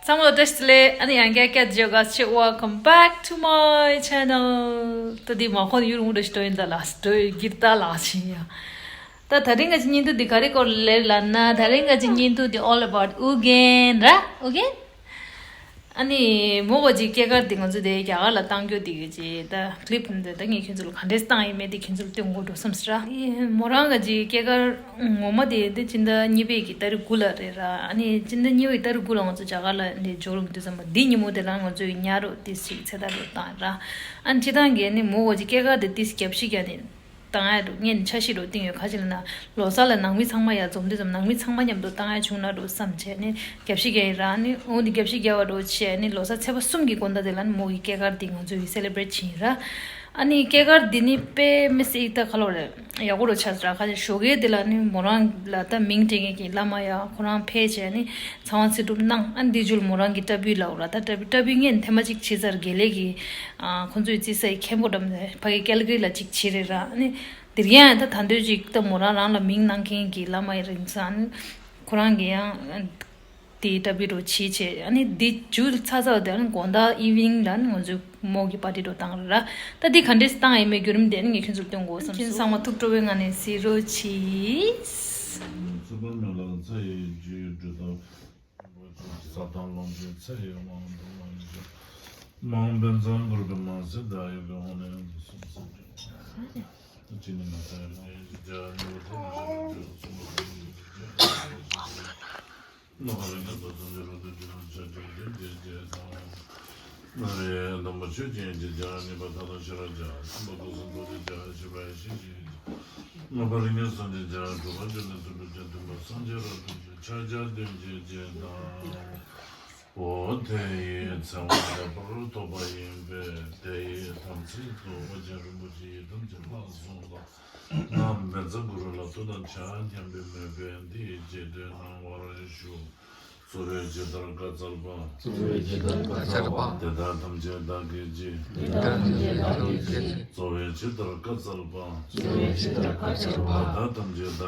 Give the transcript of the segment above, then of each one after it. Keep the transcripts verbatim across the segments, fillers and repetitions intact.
ཚང་མ་ལ་བཀྲ་ཤིས་བདེ་ལེགས། ཨ་ནི་ཡང་བསྐྱར་བསྐྱར་བརྗོད་ག་ཆེ། Welcome back to my channel. ད་འདི་མ་ཁོ་ན་ཡུ་རུ་མུ་རུ་ཞིག་འགྲོ་ཡིན། ད་ལ་སི་འགྲོ་ཡོད་གིར་ད་ལ་ཞིག་ཡ། ད་ད་རིང་ང་ཅི་བརྙན་ཐུང་འདི་ག་རེ་སྐོར་ལ་ལབ་ན། ད་རིང་ང་ཅི་བརྙན་ཐུང་འདི་all about ཨུ་རྒྱན་ར། ཨུ་རྒྱན། ཨ་ནི་མོ་གོ་ཅི་སྐྱེས་སྐར་འདི་ང་ཚོ་དེ་རྒྱ་གར་ལ་བཏང་རྒྱུ་འདི་གི་ཅི་ད་ཀི་ལིབ་འདི་ད་ངས་ཁྱོད་ཚོ་ལ་ག་འདྲས་བཏང་ཡིན་མེད་དེ་ཁྱོད་ཚོ་ལ་སྟོན་དགོས་འགྲོ་བསམ་སི་ར། ཨི་མོ་རང་ག་ཅི་སྐྱེས་སྐར་ངོ་མ་དེ་དེ་སྤྱི་ཟླ་གཉིས་པའི་གི་ཏ་རིག་དགུ་ལ་རེད་ར། ཨ་ནི་སྤྱི་ཟླ་གཉིས་པའི་ཏ་རིག་དགུ་ལ་ང་ཚོ་རྒྱ་གར་ལ་འདི་འབྱོར་ཡོང་དུས་ཙམ་པ་འདི་ཉིན་མོ་དེ་ལ་ང་ཚོའི་ཉ་རོ་ཏིས་ཅིག་ཚེ་ཐར་རོ་བཏང་ར། ཨ་ནི་སྤྱི་བཏང་གི་ཨ་ནི་མོ་གོ་ཅི་སྐྱེས་སྐར་དེ་ཏིས་རྒྱབ་ཤིག་ཀྱང་ནི་བཏང་ཡ་འདུག་ངས་ནི་ཆ་ཤས་རོ་བཏིང་ཡོད། ག་ཅི་ལ་ན་ལོ་གསར་ལ་ནང་མི་ཚང་མ་ཡ་འཛོམས་དུས་ཙམ་ནང་མི་ཚང་མ་མཉམ་དུ་བཏང་ཡ་བྱུང་ན་འགྲོ་བསམ་བྱས་ནི་རྒྱབ་ཤིག་རྒྱག་ཡིན་ར། ནི་འོ་འདི་རྒྱབ་ཤིག་རྒྱག་པ་འགྲོ་བྱས་ནི་ལོ་གསར་ཚེས་པ་གསུམ་གྱི་དགོང་དག་དེ་ལ་ནི་མོ་གི་སྐྱེས་སྐར་དེ་ང་ཚོ་ཡི་སེ་ལེ་བྷ་རེ་ཊི་བྱེད་ཡིན་ར། ཨ་ནི་སྐྱེས་སྐར་འདི་ནི་དཔེ་མི་སྲིད་ད་ག་ལོ་རེད། ཡག་པོ་རུ་ཆགས་ར། ཁ་ཅིག་ཞོགས་ཀས་དེ་ལ་ནི་མོ་རང་ལ་ད་མིང་སྤྲད་མཁན་གྱི་བླ་མ་ཡ་ཁོ་རང་ཕེབས་བྱས་ནི་ཚང་མ་ཚེ་སྒྲུབ་གནང་། ཨ་ནི་འདི་ཇུ་ལ་མོ་རང་གི་ཏྲ་བུ་ལབ་ར། ད་ཏྲ་བུ་ཏྲ་བུ་ངས་ཐེངས་མ་གཅིག་བྱས་ཚར། དགེ་ལེགས་ཀྱི་ཨ་ཁོང་ཚོའི་རྩིས་ས་ཡི་མཁན་པོ་འགྲམ་ནས་ཕ་གི་ཀལ་གྷི་རི་ལ་གཅིག་བྱས་རེད་ར། ཨ་ནི་དེ་རིང་ཡང་ད་ད་འདོད་ཅིག་ད་མོ་རང་རང་ལ་མིང་གནང་མཁན་གྱི་བླ་མ་ཡི་རིང་ས་ཨ་ནི་ཁོ་རང་གི་ཡང་། དེའི་ཏྲ་བུ་རོ་བྱེད་བྱེད། ཨ་ནི་འདི་མཇུག་ཚར་ཚར་དེ་ཨ་ནི་དགོང་དག་ཨི་ཝི་ནིང་ལ་ཨ་ནི་ང་ཚོས་མོ་གི་པར་ཊི་རོ་བཏང་ར། ད་འདི་ག་འདྲས་བཏང་ཡིན་མེད་བརྒྱུད་རིམ་དེ་ཨ་ནི་ངས་ཁྱོད་ཚོར་སྟོན་དགོས་བསམ་སོང་། ཚང་མ་ཐུགས་སྤྲོ་བའི་ངང་ནས་གཟིགས་རོགས་གྱིས། ཚེ་དཔག་མེད་ལ་མཚན་ཡོད་རྒྱུའི་སྒྲུབ་ཐབས། ས་དང་ལོངས་སྤྱོད་ཚེ་ཡི་དབང་དུ་མ་ཡིན་ཞིང་། མ་འོངས་པའི་མཚན་འཁོར་གྱི་མ་ཟད་བདག་ཡིད་ཀྱི་དབང་ནི་གསུམ་གསུམ་སྟེ། ཅི་ནི་མ་ཚད་ལས་ཀྱི་རྒྱ་ནི་བ་ཐོབ་ནི་ཞིག་ལ་འཇུག་གསུམ་པ་ལ་ཡི་རྒྱ་ནི་བ་ཐོབ་ནི་ཞིག་ལ། ལོ་ཧ་རི་ནི་བ་ཐོབ་ནི་རོ་ཏི་ཇི་ལ་ཆ་ཇོ་ཏི་ཏི་ཏི་དང་། ནོ་རེ་དམ་པ་ཆོས་ཅན་གྱི་རྒྱ་ནི་བ་ཐ་ལ་ཤ་ར་རྒྱ་སེམས་དཔའ་སྐུ་གསུང་ཐུགས་ཀྱི་རྒྱ་ཞི་བ་ཡེ་ཤེས་ཀྱི་རྒྱ། ལོ་ཧ་རི་ནི་སངས་རྒྱས་རྒྱ་གྲུབ་པ་ཆོས་ནི་སུ་འགྲུབ་ཀྱང་མཐུན་པ་སངས་རྒྱས་རབ་ཏུ་བྱུང་ཕྱག་རྒྱ་བདུན་གྱི་རྒྱན་དང་། འོ་དེ་ཡི་ཚེ་དབང་ལེགས་པར་ཐོབ་པ་ཡིན་པས། དེ་ཡི་དམ་ཚིག་ཏུ་ཨོ་རྒྱན་རིན་པོ་ཆེ་ཡི་དམ་གྱི་ལྷ་གསུངས་ལ། ན་བཛྲ་གུ་རུ་ལ་ཐུགས་དམ་བཅའ་སྙམ་པའི་མོས་པས་འདི་ཡི་རྗེས་ཟློས་གནང་བར་ཞུ། གཙོ་བོས་ཇི་ལྟར་བཀའ་སྩལ་པ། གཙོ་བོས་ཇི་ལྟར་བཀའ་སྩལ་པ། དེ་ལྟར་ཐམས་ཅད་བདག་གིས་ཀྱང་། དེ་ལྟར་ཐམས་ཅད་བདག་གིས་ཀྱང་། གཙོ་བོས་ཇི་ལྟར་བཀའ་སྩལ་པ། གཙོ་བོས་ཇི་ལྟར་བཀའ་སྩལ་པ། དེ་ལྟར་ཐམས་ཅད་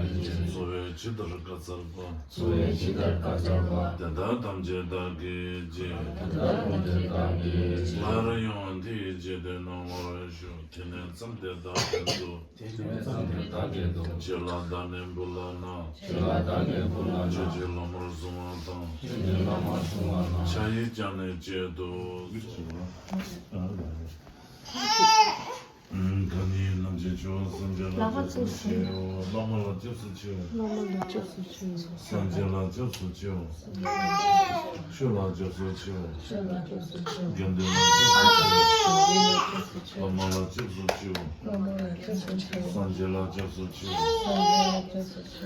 བདག་གིས་ཀྱང་། དེ་ལྟར་ཐམས་ཅད་བདག་གིས་ཀྱང་། གཙོ་བོས་ཇི་ལྟར་བཀའ་སྩལ་པ། གཙོ་བོས་ཇི་ལྟར་བཀའ་སྩལ་པ། དེ་ལྟར་ཐམས་ཅད་བདག་གིས་ཀྱང་། དེ་ལྟར་ཐམས་ཅད་བདག་གིས་ཀྱང་། སླར་ཡང་འདི་ཡི་རྗེས་ཟློས་གནང་བར་ཞུ། དེ་ནས་བརྩམས་ཏེ་བདག་བདུན་དུ། དེ་ནས་བརྩམས་ཏེ་བདག་བདུན་དུ། ཆོས་ལ་བདག་ནི་འབུལ་ལགས་ན། ཆོས་ལ་བདག་ནི་འབུལ་ལགས་ན། ཆོས་ཀྱི་བླ་མར་བཟུང་བ་དང་། ཆོས་ཀྱི་བླ་མར་བཟུང་བ་དང་། ཕྱག་ཡིག་ཀྱང་ནི་བཅས་སུ་གསོལ། གང་ཉིད་ནམ་མཁའི་ཆུ་བོ་སངས་རྒྱས་ལ་སྐྱབས་སུ་མཆིའོ། བླ་མ་ལ་སྐྱབས་སུ་མཆིའོ། བླ་མ་ལ་སྐྱབས་སུ་མཆིའོ། སངས་རྒྱས་ལ་སྐྱབས་སུ་མཆིའོ། སངས་རྒྱས་ལ་སྐྱབས་སུ་མཆིའོ། ཆོས་ལ་སྐྱབས་སུ་མཆིའོ། ཆོས་ལ་སྐྱབས་སུ་མཆིའོ། དགེ་འདུན་ལ་སྐྱབས་སུ་མཆིའོ། དགེ་འདུན་ལ་སྐྱབས་སུ་མཆིའོ། བླ་མ་ལ་སྐྱབས་སུ་མཆིའོ། བླ་མ་ལ་སྐྱབས་སུ་མཆིའོ། སངས་རྒྱས་ལ་སྐྱབས་སུ་མཆིའོ། སངས་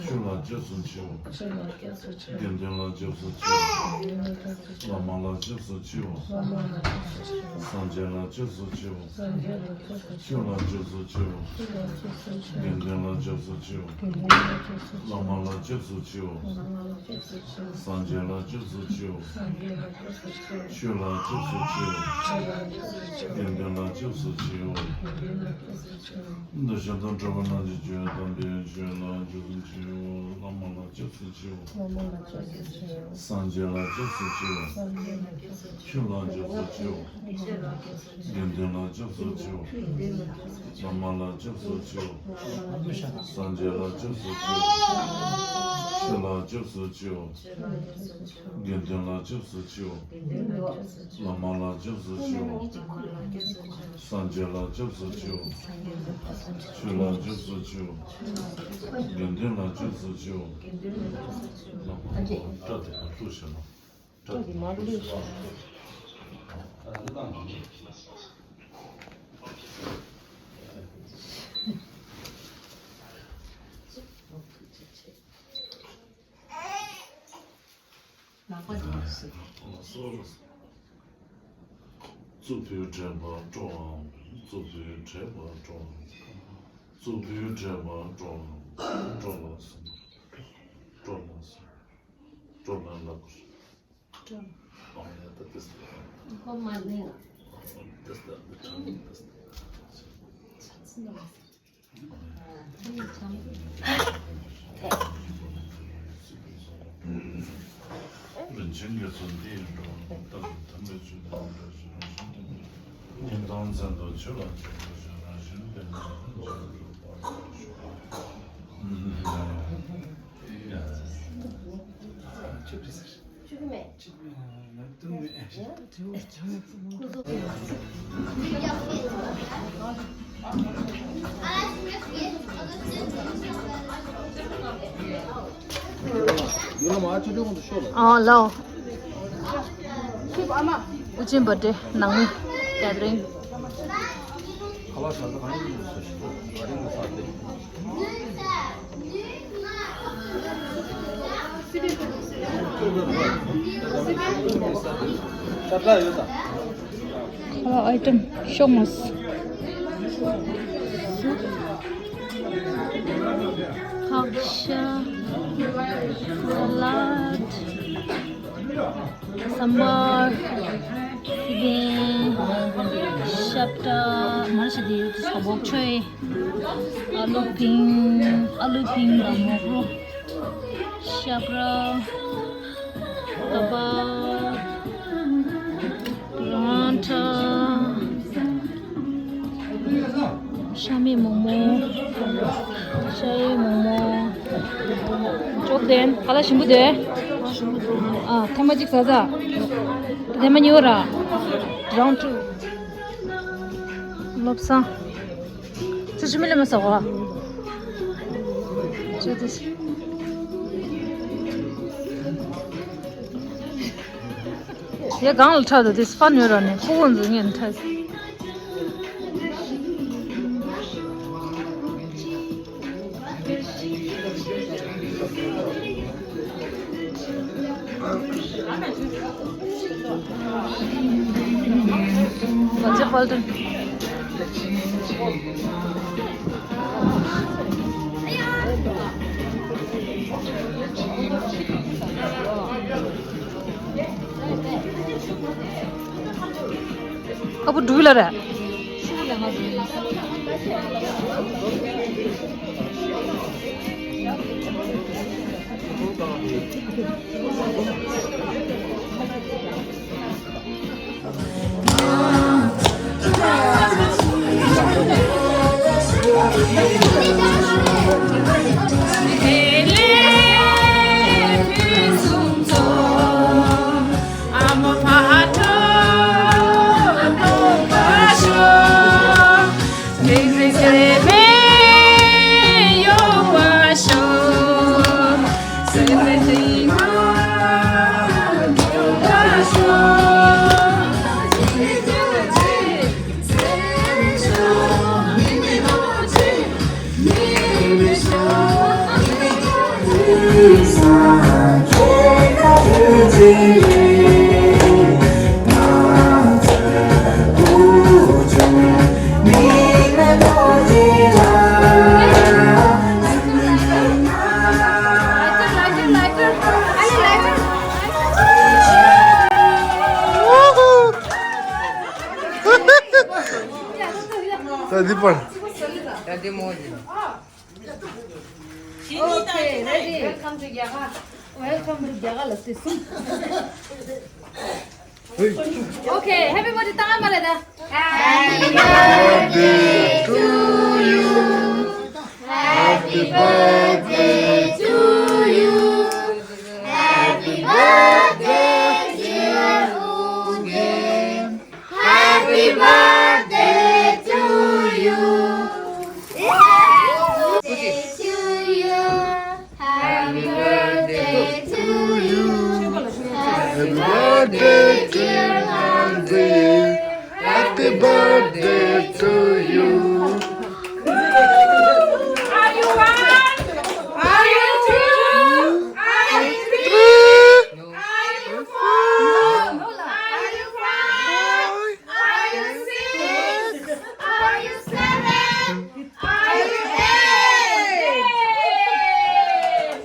རྒྱས་ལ་སྐྱབས་སུ་མཆིའོ། ཆོས་ལ་སྐྱབས་སུ་མཆིའོ། ཆོས་ལ་སྐྱབས་སུ་མཆིའོ། དགེ་འདུན་ལ་སྐྱབས་སུ་མཆིའོ། དགེ་འདུན་ལ་སྐྱབས་སུ་མཆིའོ། བླ་མ་ལ་སྐྱབས་སུ་མཆིའོ། བླ་མ་ལ་སྐྱབས་སུ་མཆིའོ། སངས་རྒྱས་ལ་སྐྱབས་སུ་མཆིའོ། སངས་རྒྱས་ལ་སྐྱབས་སུ་མཆིའོ། ཆོས་ལ་སྐྱབས་སུ་མཆིའོ། ཆོས་ལ་སྐྱབས་སུ་མཆིའོ། དགེ་འདུན་ལ་སྐྱབས་སུ་མཆིའོ། དགེ་འདུན་ལ་སྐྱབས་སུ་མཆིའོ། བླ་མ་ལ་སྐྱབས་སུ་མཆིའོ། བླ་མ་ལ་སྐྱབས་སུ་མཆིའོ། སངས་རྒྱས་ལ་སྐྱབས་སུ་མཆིའོ། སངས་རྒྱས་ལ་སྐྱབས་སུ་མཆིའོ། ཆོས་ལ་སྐྱབས་སུ་མཆིའོ། ཆོས་ལ་སྐྱབས་སུ་མཆིའོ། དགེ་འདུན་ལ་སྐྱབས་སུ་མཆིའོ། དགེ་འདུན་ལ་སྐྱབས་སུ་མཆིའོ། འདི་བཞིན་དུ་འགྲོ་བ་རྣམས་ཀྱི་སྤྱོད་པ་དམ་པའི་ཆོས་ལ་སྐྱབས་སུ་མཆིའོ། བླ་མ་ལ་སྐྱབས་སུ་མཆིའོ། བླ་མ་ལ་སྐྱབས་སུ་མཆིའོ། སངས་རྒྱས་ལ་སྐྱབས་སུ་མཆིའོ། སངས་རྒྱས་ལ་སྐྱབས་སུ་མཆིའོ། ཆོས་ལ་སྐྱབས་སུ་མཆིའོ། ཆོས་ལ་སྐྱབས་སུ་མཆིའོ། དགེ་འདུན་ལ་སྐྱབས་སུ་མཆིའོ། དགེ་འདུན་ལ་སྐྱབས་སུ་མཆིའོ། བླ་མ་ལ་སྐྱབས་སུ་མཆིའོ། བླ་མ་ལ་སྐྱབས་སུ་མཆིའོ། སངས་རྒྱས་ལ་སྐྱབས་སུ་མཆིའོ། ཆོས་ལ་སྐྱབས་སུ་མཆིའོ། ཆོས་ལ་སྐྱབས་སུ་མཆིའོ། དགེ་འདུན་ལ་སྐྱབས་སུ་མཆིའོ། དགེ་འདུན་ལ་སྐྱབས་སུ་མཆིའོ། བླ་མ་ལ་སྐྱབས་སུ་མཆིའོ། བླ་མ་ལ་སྐྱབས་སུ་མཆིའོ། སངས་རྒྱས་ལ་སྐྱབས་སུ་མཆིའོ། སངས་རྒྱས་ལ་སྐྱབས་སུ་མཆིའོ། ཆོས་ལ་སྐྱབས་སུ་མཆིའོ། ཆོས་ལ་སྐྱབས་སུ་མཆིའོ། དགེ་འདུན་ལ་སྐྱབས་སུ་མཆིའོ། དགེ་འདུན་ལ་སྐྱབས་སུ་མཆིའོ། བླ་མ་ལ་སྐྱབས་སུ་མཆིའོ། སྐྲ་དེ་མར་བླུགས་ཤོག་སྐྲ་དེ་མར་བླུགས་ཤོག་ལག་པ་འདི་ལ་གཟིགས། རྩུབ་པོའི་དྲེགས་པ་སྤྲོའམ། རྩུབ་པོའི་དྲེགས་པ་སྤྲོའམ། རྩུབ་པོའི་དྲེགས་པ་སྤྲོའམ། སྤྲོ་ལགས་སོ། སྤྲོ་ལགས་སོ། སྤྲོ་ལགས་ལགས་སོ། སྤྲོ། ཨོ་ཡ་ད་ཏེས་ཏེ། ཁོ་མ་ནི། ཏེས་ཏེ་ཏེ་ཁྲམ་ཏེས་ཏེ། ཆ་ཚི་ནོ། ཨ་ནི་ཁྲམ། ཁྲམ། བྱིན་གྱིས་མཚོན་དེའི་འགྲོ་བ་རྣམས་དག་གི་དམ་པའི་ཆོས་དང་འདྲ་ཞིང་རང་བཞིན་དུ་མེད། ཉིན་དང་མཚན་དུ་ཆོས་ལ་སྤྱོད་པ་ཞིག་རང་བཞིན་དེ་ནི་རང་བཞིན་གྱིས་གྲུབ་པར་ཤོག། ཨ་ལའོ། ཨུ་ཅིན་བྷ་ཏེ་ནང་མི་གེ་དི་རིང་། ཁ་ལག་ཨའི་ཊེམ་ཤོག་མོ། ཁ་ཤ། ས་ལད། སམ་བར། སི་པན། ཤ་པྲ། མར་ཤ་དེ་ཡོད་དུས་སོ་བོག་ཆོས། ཨ་ལུ་ཕིང་། ཨ་ལུ་ཕིང་དང་མོག་རོ། ཤ་པྲ། ཏ་པ། རང་ཁྲ། ཤ་མེད་མོག་མོག་ཤ་ཡའི་མོག་མོག་ཅོག་ལྡན། ཁ་ལག་ཞིམ་པོ་འདུག་ཨ། ཐེངས་མ་གཅིག་ཟ་ཟ། ཐེངས་མ་གཉིས་པ་ར། རང་ཁྲ། བློ་བཟང་། ཚུལ་ཤི་མི་ལ་མ་ཟ་བ། ཅོག་ལྡན། ཡ་གང་ལ་ཁྲག་དང་དེ་ཕན་ཡོད་ར་ནས་ཕུ་བོ་འཛུལ་ངན་ཁྲག་ཨ་བུ་འགྲུལ་ལ་རེད། ད་འདི་པར། ད་འདི་མོ་འདི། Okay, ready. Welcome to རྒྱ་གར། Welcome to རྒྱ་གར་ལ་སྲིད་སུམ། Okay, happy birthday. ད་ང་མ་རེད་ད། Happy birthday to you. Happy birthday to you. Happy birthday, dear Hoon Bin. Happy birthday to you. Happy birthday to you. Happy birthday to you. Happy birthday, dear Hoon Bin. Happy birthday to you. Are you one? Are you two? Are you three? Are you four? Are you five? Are you six? Are you seven? Are you eight?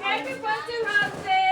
Happy birthday, Hansei.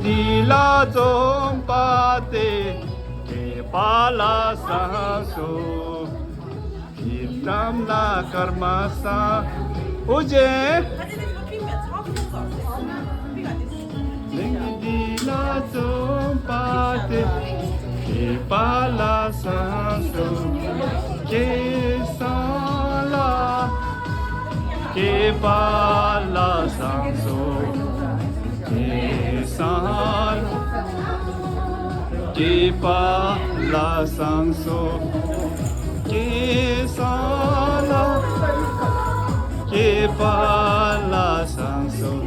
འདི་ལ་འཛོམས་པ་དེ། དགེ་བ་ལ་བཟང་སོ། ཡི་དམ་ལ་སྐར་མ་བཟང་། ཨོ་ཅེ། འདི་ལ་འཛོམས་པ་དེ། དགེ་བ་ལ་བཟང་སོ། དགེ་བཟང་ལ། དགེ་བ་ལ་བཟང་སོ། དགེ་བཟང་ལ། དགེ་བ་ལ་བཟང་སོ། དགེ་བཟང་ལ། དགེ་བ་ལ་བཟང་སོ།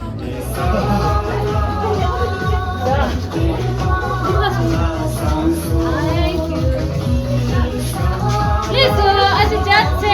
དགེ་བཟང་ལ། དགེ་བ་ལ་བཟང་སོ། Please, uh, as a judge, uh,